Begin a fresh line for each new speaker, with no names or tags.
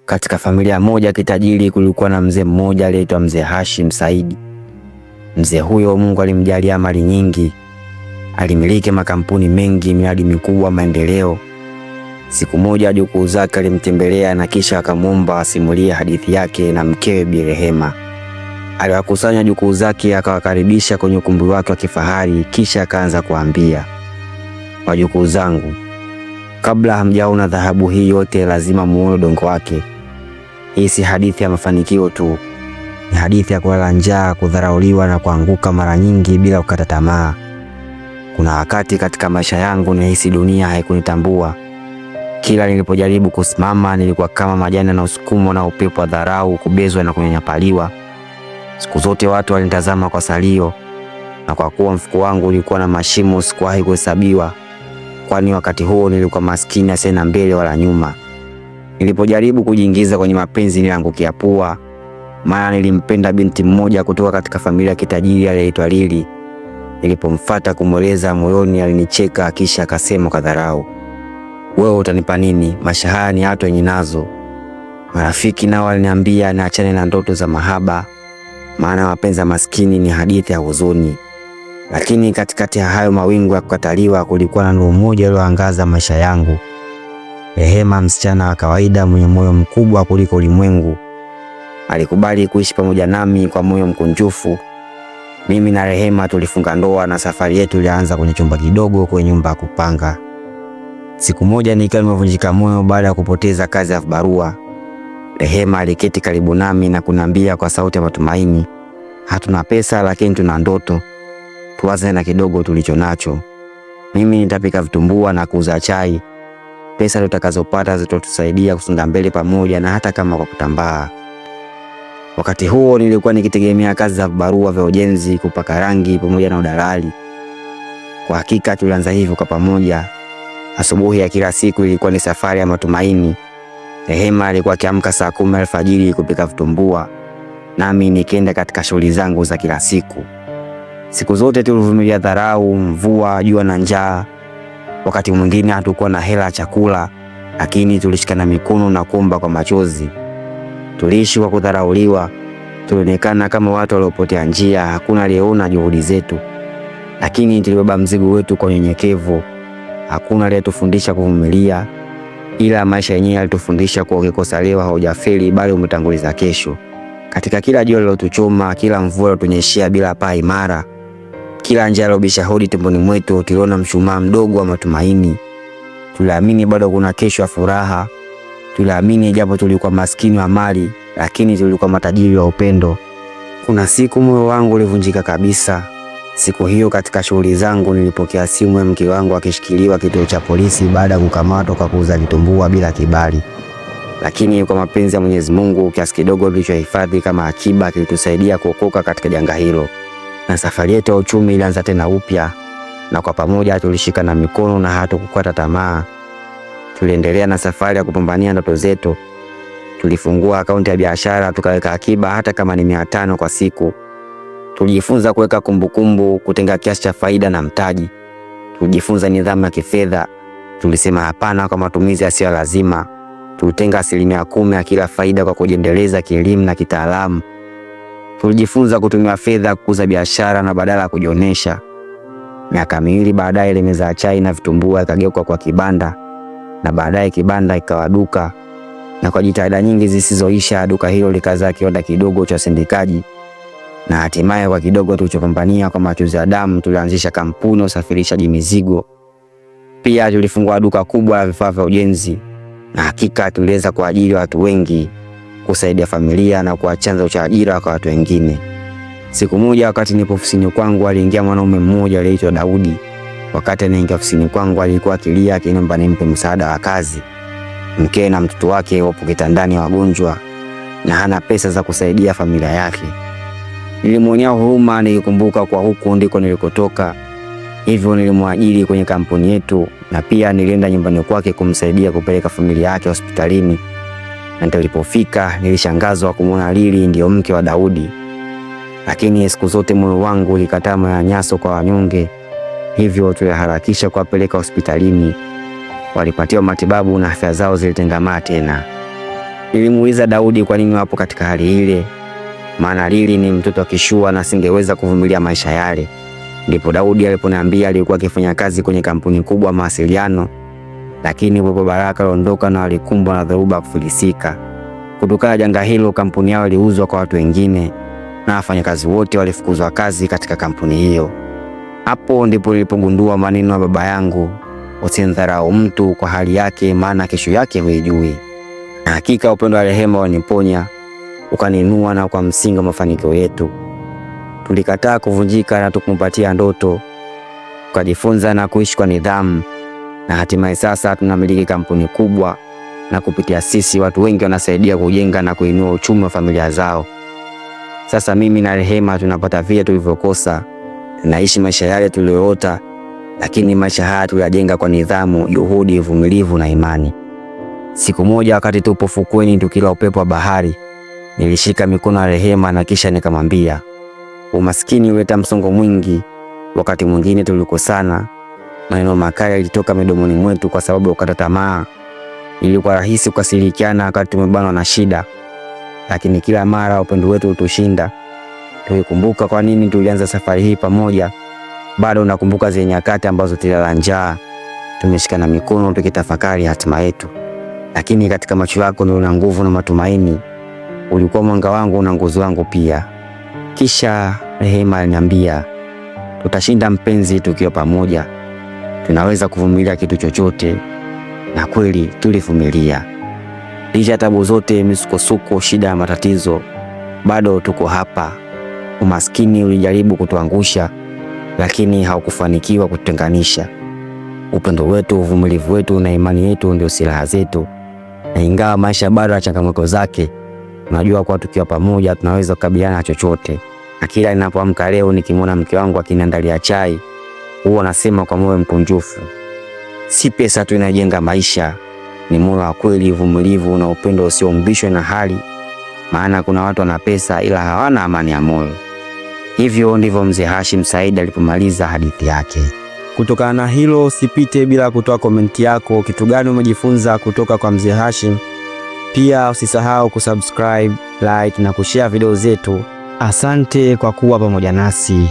Katika familia moja kitajiri kulikuwa na mzee mmoja aliyeitwa Mzee Hashim Saidi. Mzee huyo Mungu alimjalia mali nyingi, alimiliki makampuni mengi, miradi mikubwa, maendeleo. Siku moja jukuu zake alimtembelea na kisha akamwomba asimulie hadithi yake na mkewe Bi Rehema. Aliwakusanya jukuu zake akawakaribisha kwenye ukumbi wake wa kifahari, kisha akaanza kuambia, wajukuu zangu, kabla hamjaona dhahabu hii yote, lazima muone udongo wake. Hii si hadithi ya mafanikio tu, ni hadithi ya kulala njaa, kudharauliwa na kuanguka mara nyingi bila kukata tamaa. Kuna wakati katika maisha yangu nilihisi dunia haikunitambua. Kila nilipojaribu kusimama, nilikuwa kama majani yanayosukumwa na upepo wa dharau, kubezwa na kunyanyapaliwa. Siku zote watu walinitazama kwa salio, na kwa kuwa mfuko wangu ulikuwa na mashimo, sikuwahi kuhesabiwa, kwani wakati huo nilikuwa maskini asiye na mbele wala nyuma. Nilipojaribu kujiingiza kwenye mapenzi niliangukia pua, maana nilimpenda binti mmoja kutoka katika familia ya kitajiri aliyeitwa Lili. Nilipomfuata kumweleza moyoni, alinicheka kisha akasema kwa dharau, wewe utanipa nini? Maisha haya ni watu wenye nazo. Marafiki nao waliniambia niachane na ndoto za mahaba, maana mapenzi ya maskini ni hadithi ya huzuni. Lakini katikati ya hayo mawingu ya kukataliwa, kulikuwa na nuru moja iliyoangaza maisha yangu. Rehema, msichana wa kawaida mwenye moyo mkubwa kuliko ulimwengu, alikubali kuishi pamoja nami kwa moyo mkunjufu. Mimi na Rehema tulifunga ndoa na safari yetu ilianza kwenye chumba kidogo kwenye nyumba ya kupanga. Siku moja nikiwa nimevunjika moyo baada ya kupoteza kazi ya barua, Rehema aliketi karibu nami na kuniambia kwa sauti ya matumaini, hatuna pesa lakini tuna ndoto, tuanze na kidogo tulicho nacho. Mimi nitapika vitumbua na kuuza chai. Pesa tutakazopata zitatusaidia kusonga mbele pamoja, na hata kama kwa kutambaa. Wakati huo nilikuwa nikitegemea kazi za barua vya ujenzi, kupaka rangi pamoja na udalali. Kwa hakika tulianza hivyo kwa pamoja. Asubuhi ya kila siku ilikuwa ni safari ya matumaini. Rehema alikuwa akiamka saa 10 alfajiri kupika vitumbua, nami nikienda katika shughuli zangu za kila siku. Siku zote tulivumilia dharau, mvua, jua na njaa. Wakati mwingine hatukuwa na hela ya chakula, lakini tulishikana mikono na kuomba kwa machozi. Tuliishi kwa kudharauliwa, tulionekana kama watu waliopotea njia, hakuna aliyeona juhudi zetu, lakini tulibeba mzigo wetu kwa unyenyekevu. Hakuna aliyetufundisha kuvumilia, ila maisha yenyewe yalitufundisha kuwa ukikosa leo haujafeli, bali umetanguliza kesho. Katika kila jua lilotuchoma, kila mvua ilotunyeshea bila paa imara, kila njaa iliyobisha hodi tumboni mwetu, tuliona mshumaa mdogo wa matumaini. Tuliamini bado kuna kesho ya furaha. Tuliamini japo tulikuwa maskini wa mali, lakini tulikuwa matajiri wa upendo. Kuna siku moyo wangu ulivunjika kabisa. Siku hiyo katika shughuli zangu nilipokea simu ya mke wangu akishikiliwa kituo cha polisi baada ya kukamatwa kwa kuuza vitumbua bila kibali. Lakini kwa mapenzi ya Mwenyezi Mungu, kiasi kidogo tulichohifadhi kama akiba kilitusaidia kuokoka katika janga hilo, na safari yetu ya uchumi ilianza tena upya, na kwa pamoja tulishikana mikono na hatukukata tamaa. Tuliendelea na safari ya kupambania ndoto zetu. Tulifungua akaunti ya biashara, tukaweka akiba hata kama ni 500 kwa siku. Tulijifunza kuweka kumbukumbu, kutenga kiasi cha faida na mtaji. Tulijifunza nidhamu ya kifedha. Tulisema hapana kwa matumizi yasiyo lazima. Tulitenga 10% ya kila faida kwa kujiendeleza kielimu na kitaalamu. Tulijifunza kutumia fedha kukuza biashara na badala ya kujionyesha. Miaka 2 baadaye, ile meza ya chai na vitumbua ikageuka kwa kibanda, na baadaye kibanda ikawa duka, na kwa jitihada nyingi zisizoisha duka hilo likazaa kiwanda kidogo cha usindikaji, na hatimaye kwa kidogo tulichopambania kwa machozi ya damu tulianzisha kampuni ya usafirishaji mizigo. Pia tulifungua duka kubwa la vifaa vya ujenzi, na hakika tuliweza kuajiri watu wengi, kusaidia familia na kuwa chanzo cha ajira kwa watu wengine. Siku moja wakati nipo ofisini kwangu, aliingia mwanaume mmoja aliyeitwa Daudi. Wakati anaingia ofisini kwangu alikuwa akilia akiniomba nimpe msaada wa kazi. Mke na mtoto wake wapo kitandani wagonjwa na hana pesa za kusaidia familia yake. Nilimwonea huruma nikikumbuka kwa huku ndiko nilikotoka, hivyo nilimwajiri kwenye kampuni yetu, na pia nilienda nyumbani kwake kumsaidia kupeleka familia yake hospitalini. Na nilipofika nilishangazwa kumwona Lili ndiyo mke wa Daudi. Lakini siku zote moyo wangu ulikataa manyanyaso kwa wanyonge, hivyo tuliharakisha kuwapeleka hospitalini. Walipatiwa matibabu na afya zao zilitengamaa tena. Nilimuuliza Daudi kwa nini wapo katika hali ile, maana Lili ni mtoto wa kishua na singeweza kuvumilia maisha yale. Ndipo Daudi aliponiambia alikuwa akifanya kazi kwenye kampuni kubwa mawasiliano, lakini upepo Baraka aliondoka na walikumbwa na dhoruba ya kufilisika. Kutokana na janga hilo, kampuni yao iliuzwa kwa watu wengine na wafanyakazi wote walifukuzwa kazi katika kampuni hiyo. Hapo ndipo nilipogundua maneno ya baba yangu, usimdharau mtu kwa hali yake, maana kesho yake huijui. Na hakika upendo wa Rehema uliniponya, ukaninua na kwa msingi wa mafanikio yetu. Tulikataa kuvunjika na tukumpatia ndoto, tukajifunza na kuishi kwa nidhamu, na hatimaye sasa tunamiliki kampuni kubwa, na kupitia sisi watu wengi wanasaidia kujenga na kuinua uchumi wa familia zao. Sasa mimi na Rehema tunapata vile tulivyokosa, tunaishi maisha yale tuliyoota, lakini maisha haya tuliyajenga kwa nidhamu, juhudi, uvumilivu na imani. Siku moja wakati tupo fukweni tukila upepo wa bahari, nilishika mikono ya Rehema na kisha nikamwambia, umaskini huleta msongo mwingi. Wakati mwingine tulikosana, maneno makali yalitoka midomoni mwetu kwa sababu ya kukata tamaa. Ilikuwa rahisi kukasirikiana wakati tumebanwa na shida, lakini kila mara upendo wetu utushinda. Tulikumbuka kwa nini tulianza safari hii pamoja. Bado nakumbuka zile nyakati ambazo tulilala njaa, tumeshikana mikono tukitafakari hatima yetu. Lakini katika macho yako niliona nguvu na matumaini. Ulikuwa mwanga wangu na nguzo wangu pia. Kisha Rehema aliniambia, tutashinda mpenzi, tukiwa pamoja. Tunaweza kuvumilia kitu chochote. Na kweli tulivumilia. Licha ya tabu zote, misukosuko, shida ya matatizo, bado tuko hapa. Umaskini ulijaribu kutuangusha, lakini haukufanikiwa kututenganisha. Upendo wetu, uvumilivu wetu na imani yetu ndio silaha zetu, na ingawa maisha bado yana changamoto zake, tunajua kuwa tukiwa pamoja tunaweza kukabiliana na chochote. Na kila ninapoamka leo nikimwona mke wangu akiniandalia chai, huwa nasema kwa moyo mkunjufu, si pesa tu inajenga maisha, ni moyo wa kweli, uvumilivu na upendo usioumbishwa na hali. Maana kuna watu wana pesa ila hawana amani ya moyo. Hivyo ndivyo mzee Hashim Said alipomaliza hadithi yake.
Kutokana na hilo, usipite bila kutoa komenti yako, kitu gani umejifunza kutoka kwa mzee Hashim? Pia usisahau kusubscribe, like na kushare video zetu. Asante kwa kuwa pamoja nasi.